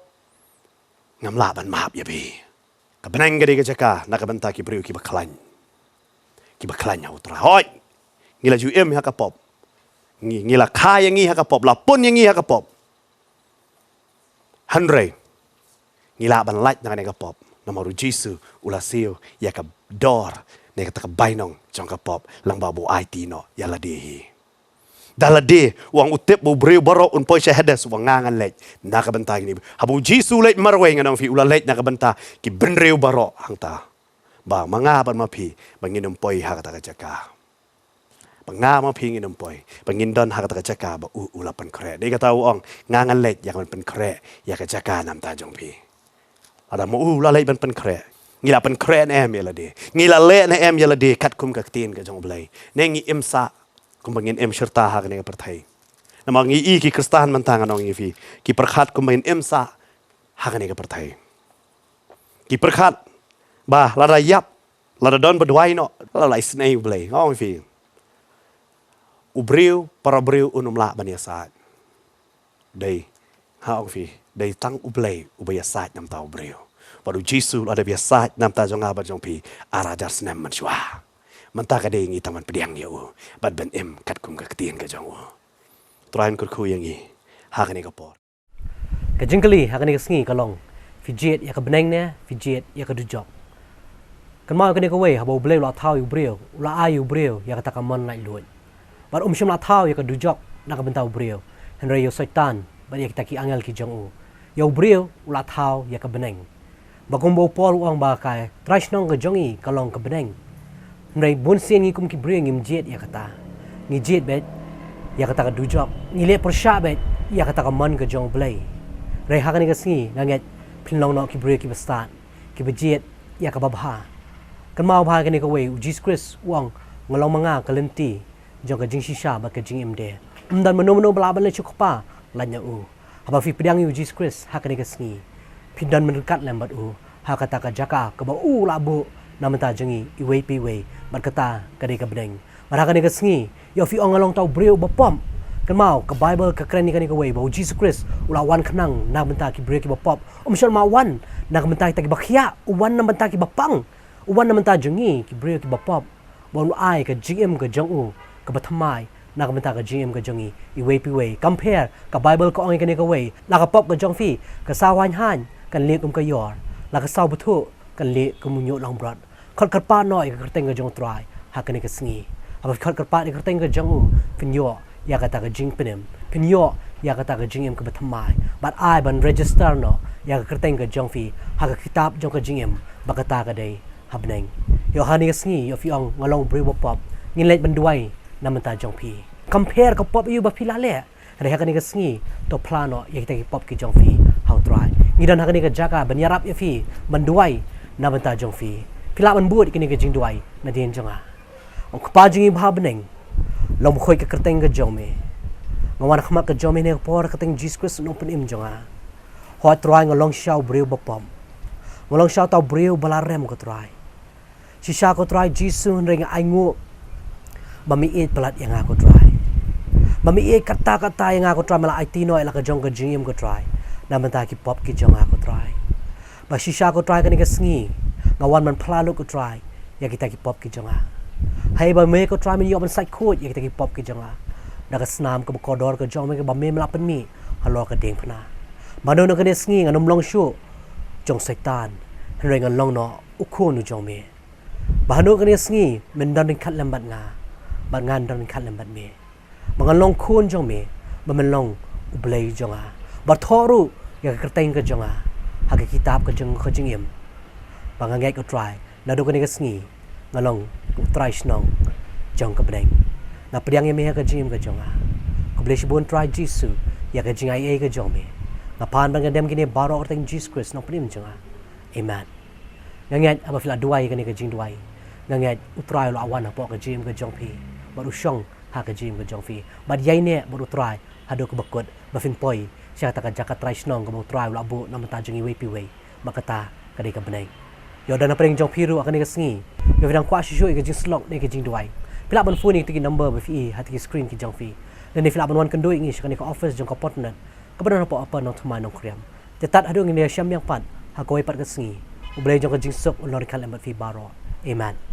ngam lah ban map ïa phi. Ka bneng ka dei ka jaka na ka bynta ki briew kiba khlaiñ, kiba khlaiñ ha U Trai. Hooid, ngi la ju im ha ka pop, ngi, ngi la kha ïa ngi ha ka pop, la pun ïa ngi ha ka pop. Hynrei ngi lah ban lait na kane ka pop namar u Jisu u la siew ïa ka dor ne kata ka bainong jong ka pop lyngba ba u aiti noh ïa lade hi. Da lade u ong u tip ba u briew baroh un poi sha Hades, u ong nga ngan leit na ka bynta kine. Haba u Jisu u leit marwei, ngan ong phi, u la leit na ka bynta ki briew baroh hangta. Ba ma nga bad ma phi ba ngin ym poi ha kata ka jaka. Ba nga ma phi ngin ym poi, ba ngin don ha kata ka jaka ba u u la pynkhreh. Dei kata u ong nga ngan leit ïa ka ban pynkhreh ïa ka jaka namar ta jong phi. Lada ma u la leit ban pynkhreh, ngi la pynkhreh ne em ïa lade? Ngi la leh ne em ïa lade katkum ka ktien ka jong U Blei? Ne ngi im sah kumba ngin im shirta ha kane ka pyrthei? Namar ngi i ki Khristan mynta, ngan ong ïa phi, ki pyrkhat kumba ngin im sah ha kane ka pyrthei. Ki pyrkhat ba lada ïap, lada don ba duwai noh, la la isynei U Blei. Nga ong ïa phi, u briew, para briew un ym lah ban ïasaid. Dei, nga ong ïa phi, dei tang U Blei uba ïasaid namar ta u briew. Bad u Jisu u la dep ïasaid namar ta jong nga bad jong phi ar hajar snem mynshuwa. Mynta ka dei ngi tang ban pdiang ïa u bad ban im katkum ka ktien ka jong u. Trai un kyrkhu ïa ngi ha kane ka por. Ka jingkylli ha kane ka sngi ka long, phi jied ïa ka bneng ne phi jied ïa ka dujok? Kynmaw ïa kane kawei, haba U Blei u la thaw ïa u briew, u la ai ïa u briew ïa kata ka mon laitluid. Bad um shym la thaw ïa ka dujok na ka bynta u briew, hynrei ïa u Soitan bad ïa kita ki angel ki jong u. Ïa u briew u la thaw ïa ka bneng. Ba kumba u Paul u ong ba ka trai shnong ka jong ngi ka long ka bneng. Hynrei bun sien ngi kum ki briew ngim jied ïa kata. Ngi jied beit ïa kata ka dujok, ngi leh pyrshah beit ïa kata ka mon ka jong U Blei. Hynrei ha kane ka sngi nga ngeit phin long noh ki briew kiba stad, kiba jied ïa kaba bha. Kynmaw ba ha kane kawei u Jisu Khrist u ong, nga long ma nga ka lynti jong ka jingshisha bad ka jingim de. Ym don mano mano ba lah ban leit sha u Kpa lait na u. Haba phi pdiang ïa u Jisu Khrist ha kane ka sngi, phin don ban ryngkat lem bad u ha kata ka jaka kaba u la buh na ka bynta jong ngi iwei pa iwei, bad kata ka dei ka bneng. Bad ha kane ka sngi, ïoh phi ong nga long uta u briew uba pop. Kynmaw, ka Baibl ka kren ïa kane kawei ba u Jisu Khrist u la wan khnang na ka bynta ki briew kiba pop. Um shym la wan na ka bynta kita kiba khiah, u wan na ka bynta kiba pang. U wan na ka bynta jong ngi ki briew kiba pop, ba un ai ka jingim ka jong u kaba thymmai na ka bynta ka jingim ka jong ngi iwei pa iwei. Compare, ka Baibl ka ong ïa kane kawei, la ka pop ka jong phi ka saw haiñ haiñ kan lieh kum ka ïor, la ka saw bthuh kan lieh kum u ñiuh langbrot. Khot kyrpad noh ïa ka kyrteng ka jong U Trai ha kane ka sngi. Haba phi khot kyrpad ïa ka kyrteng ka jong u, phin ïoh ïa kata ka jingpynim, phin ïoh ïa kata ka jingim kaba thymmai. Bad ai ban register noh ïa ka kyrteng ka jong phi ha ka kitab jong ka jingim, ba kata ka dei ha bneng. Ïoh ha kane ka sngi, ïoh phi ong nga long u briew uba pop, ngin leit ban duwai na ka bynta jong phi. Compare ka pop ïa u ba phi la leh. Hynrei ha kane ka sngi, to phla noh ïa kita ki pop ki jong phi ha U Trai. Ngi don ha kane ka jaka ban ïarap ïa phi, ban duwai na ka bynta jong phi. Phi lah ban bud ïa kane ka jingduwai nadien jong nga. Ong Kpa jong ngi ba ha bneng, long bakhuid ka kyrteng ka jong me. Nga wan ha khmat ka jong me ha kane ka por ha ka kyrteng Jisu Khrist u nongpynim jong nga. Hooid Trai, nga long shisha u briew uba pop. Nga long sha uta u briew ba la rem, ko Trai. Shisha, ko Trai Jisu, hynrei nga ainguh ba me ïeit palat ïa nga, ko Trai. Ba me ïeit katta katta ïa nga, ko Trai, me la aiti noh ïa la ka jong ka jingim, ko Trai, na bynta ki pop ki jong nga, ko Trai. Ba shisha, ko Trai, kane ka sngi nga wan ban phla lut, ko Trai, ïa kita ki pop ki jong nga. Hynrei ba me, ko Trai, men ïoh ban sait khuid ïa kita ki pop ki jong nga da ka snam kaba kordor ka jong me, kaba me la pynmih halor ka diengphna. Ba naduh kane ka sngi ngan ym long shuh jong Soitan, hynrei ngan long noh u khun u jong me. Ba naduh kane ka sngi men don ryngkat lem bad nga, bad ngan don ryngkat lem bad me. Ba ngan long khun jong me, ba men long u Blei jong nga. Ba thoh ruh ïa ka kyrteng ka jong nga ha ka kitab ka jong ka jingim. Ba nga ngeit, ko Trai, naduh kane ka sngi nga long u trai shnong jong ka bneng. Nga pdiang ïa me ha ka jingim ka jong nga. Khublei shibun, Trai Jisu, ïa ka jingaiei ka jong me. Nga pan bad nga dem kine baroh ha ka kyrteng Jisu Khrist, nongpynim jong nga. Amen. Nga ngeit haba phi la duwai kane ka jingduwai, nga ngeit u Trai u la wan hapoh ka jingim ka jong phi, bad u shong ha ka jingim ka jong phi, bad ïaineh bad u Trai haduh kaba kut, ba phin poi sha kata ka jaka trai shnong kaba u Trai u la buh na bynta jong iwei pa iwei. Bad kata ka dei ka bneng. Ïoh don hapdeng jong phi ruh ha kane ka sngi, ïoh phi dang kwah shuh shuh ïa ka jingsyllok ne ka jingduwai, phi lah ban phone ïa kita ki number ba phi i ha kita ki screen ki jong phi. Lane phi lah ban wan kynduh ïa ngi sha kane ka office jong ka Port Nat, kaba don hapoh Upper Nongthymmai, Nongkrem. Te tad haduh ngin ïashem biang pat ha kawei pat ka sngi, u Blei jong ka jingsuk un long ryngkat lem bad phi baroh. Amen.